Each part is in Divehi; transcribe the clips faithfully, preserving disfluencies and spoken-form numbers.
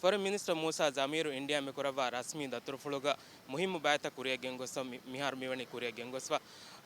ފޮރިން މިނިސްޓަރ މޫސާ ޒަމީރު އިންޑިއާ މި ކުރައްވާ ރަސްމީ ދަތުރުފުޅުގަ މުހިއްމު ބައިތައް ކުރިއަށް ގެންގޮސްފަ، މި-، މިހާރު މިވަނީ ކުރިއަށް ގެންގޮސްފަ.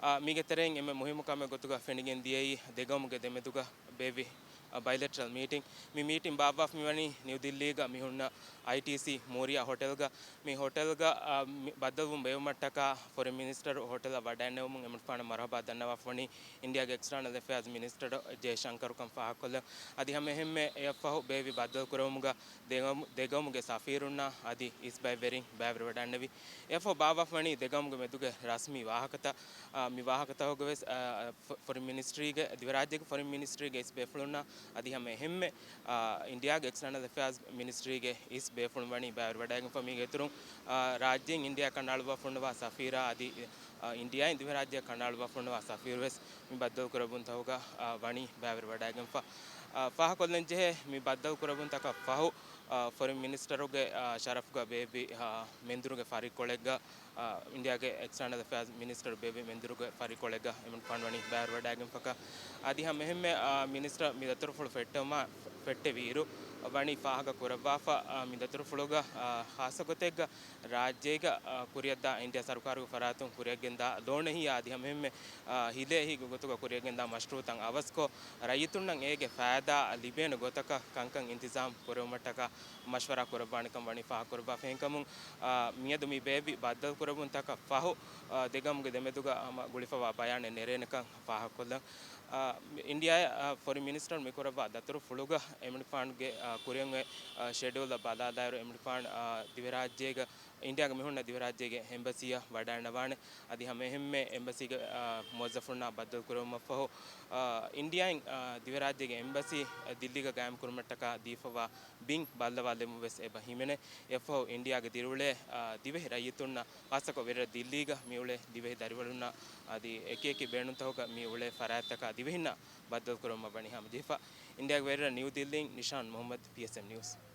އާ، މީގެ ތެރެއިން އެންމެ މުހިއްމު ކަމެއް ގޮތުގަ ފެނިގެން ދިޔައީ ދެގައުމުގެ ދެމެދުގަ ބޭއްވި، އާ، ބައިލެޓްރަލް މީޓިން. މި މީޓިން ބާއްވާފަ މިވަނީ ނިއު ދިއްލީގަ މި ހުންނަ އައިޓީސީ މޯރިޔާ ހޮޓެލްގަ. މި ހޮޓެލްގަ، އާ، މި ބައްދަލުވުން ބޭއްވުމަށްޓަކާ ފޮރިން މިނިސްޓަރު ހޮޓެލަށް ވަޑައިންނެވުމުން އެމަނިކުފާނަށް މަރުހަބާ ދަންނަވާފަ ވަނީ އިންޑިއާގެ އެކްސްޓާނަލް އެފެއާޒް މިނިސްޓަރު ޖޭ ޝަންކަރު ކަން ފާހަގަކޮށްލަން. އަދި ހަމައެހެންމެ އެއަށްފަހު ބޭއްވި ބައްދަލުކުރެވުމުގަ ދެގައުމު-، ދެގައުމުގެ ސަފީރުންނާ އަދި އިސް ބައިވެރިން ބައިވެރިވަޑައިންނެވި. އެއަށްފަހު ބާއްވާފަ ވަނީ ދެގައުމުގެ މެދުގެ ރަސްމީ ވާހަކަތައް. އާ، މި ވާހަކަތަކުގަވެސް، އާ، ފޮ-، ފޮރިން މިނިސްޓްރީގެ، ދިވެހިރާއްޖޭގެ ފޮރިން މިނިސްޓްރީގެ އިސް ބޭފުޅުންނާ އަދި ހަމަ އެހެންމެ، އާ، އިންޑިއާގެ އެކްސްޓާނަލް އެފެއާޒް މިނިސްޓްރީގެ އިސް ބޭފުޅުން ވަނީ ބައިވެރިވަޑައިގެންފަ. މީގެ އިތުރުން، އާ، ރާއްޖޭން އިންޑިއާ ކަނޑައަޅުއްވާފަ ހުންނަވާ ސަފީރާ އަދި، އާ، އިންޑިއާއިން ދިވެހިރާއްޖެއަށް ކަނޑައަޅުއްވާފަ ހުންނަވާ ސަފީރުވެސް މި ބައްދަލުކުރެއްވުންތަކުގަ، އާ، ވަނީ ބައިވެރިވަޑައިގެންފަ. އާ، ފާހަގަކޮށްލަންޖެހޭ، މި ބައްދަލުކުރެއްވުންތަކަށް ފަހު، އާ، ފޮރިން މިނިސްޓަރުގެ، އާ، ޝަރަފުގަ ބޭއްވި، އާ، މެންދުރުގެ ފަރިއްކޮޅެއްގަ، އާ، އިންޑިއާގެ އެކްސްޓާނަލް އެފެއާޒް މިނިސްޓަރު ބޭއްވި މެންދުރުގެ ފަރިއްކޮޅެއްގަ އެމަނިކުފާނު ވަނީ ބައިވެރިވަޑައިގެންފަކަ. އަދި ހަމައެހެންމެ، އާ، މިނިސްޓަރ މި ދަތުރުފުޅު ފެއްޓެވުމާ-، ފެއްޓެވިއިރު ވަނީ ފާހަގަ ކުރައްވާފަ، އާ، މި ދަތުރުފުޅުގަ، އާ، ޚާއްޞަ ގޮތެއްގަ ރާއްޖޭގަ، އާ، ކުރިއަށްދާ އިންޑިއާ ސަރުކާރުގެ ފަރާތުން ކުރިއަށްގެންދާ ލޯނެހިޔާ އަދި ހަމައެހެންމެ، އާ، ހިލޭ އެހީ ގޮތުގަ ކުރިއަށްގެންދާ މަޝްރޫއުތައް އަވަސްކޮށް، ރައްޔިތުންނަށް އޭގެ ފައިދާ ލިބޭނެ ގޮތަކަށް ކަންކަން އިންތިޒާމް ކުރެވުމަށްޓަކާ މަޝްވަރާ ކުރައްވާނެކަން ވަނީ ފާހަގަކުރައްވާފަ. އެހެންކަމުން، އާ، މިއަދު މި ބޭއްވި ބައްދަލުކުރެއްވުންތަކަށް ފަހު، އާ، ދެގައުމުގެ ދެމެދުގަ ހަމަ ގުޅިފަވާ ބަޔާނެއް ނެރޭނެކަން ފާހަގަކޮށްލަން. އާ، އިންޑިއާ، އާ، ފޮރިން މިނިސްޓަރު މިކުރައްވާ ދަތުރުފުޅުގަ އެމަނިކުފާނުގެ، އާ، ކުރިއަށް އޮތް، އާ، ޝެޑިއުލަށް ބަލާލާއިރު އެމަނިކުފާނު، އާ، ދިވެހިރާއްޖޭގަ އިންޑިއާގަ މިހުންނަ ދިވެހިރާއްޖޭގެ އެމްބަސީއަށް ވަޑައިންނަވާނެ. އަދި ހަމައެހެންމެ އެމްބަސީގެ، އާ، މުވައްޒަފުންނާ ބައްދަލުކުރެވުމަށްފަހު، އާ، އިންޑިއާއިން، އާ، ދިވެހިރާއްޖޭގެ އެމްބަސީ ދިއްލީގަ ގާއިމްކުރުމަށްޓަކާ ދީފަވާ ބިން ބައްލަވާލެވުމަށް ވެސް އެބަ ހިމެނޭ. އެއަށްފަހު އިންޑިއާގެ ދިރިއުޅޭ، އާ، ދިވެހި ރައްޔިތުންނަށް، ޚާއްޞަކޮށް ވެރިރަށް ދިއްލީގަ މިއުޅޭ ދިވެހި ދަރިވަރުންނަށް އަދި އެކިއެކި ބޭނުންތަކުގަ މިއުޅޭ ފަރާތްތަކާ ދިވެހިންނަށް ބައްދަލުކުރުމަށް ވަނީ ހަމަޖެހިފަ. އިންޑިއާގެ ވެރިރަށް ނިއު ދިއްލީން ނިޝާން މުހައްމަދު، ޕީއެސްއެމް ނިއުސް.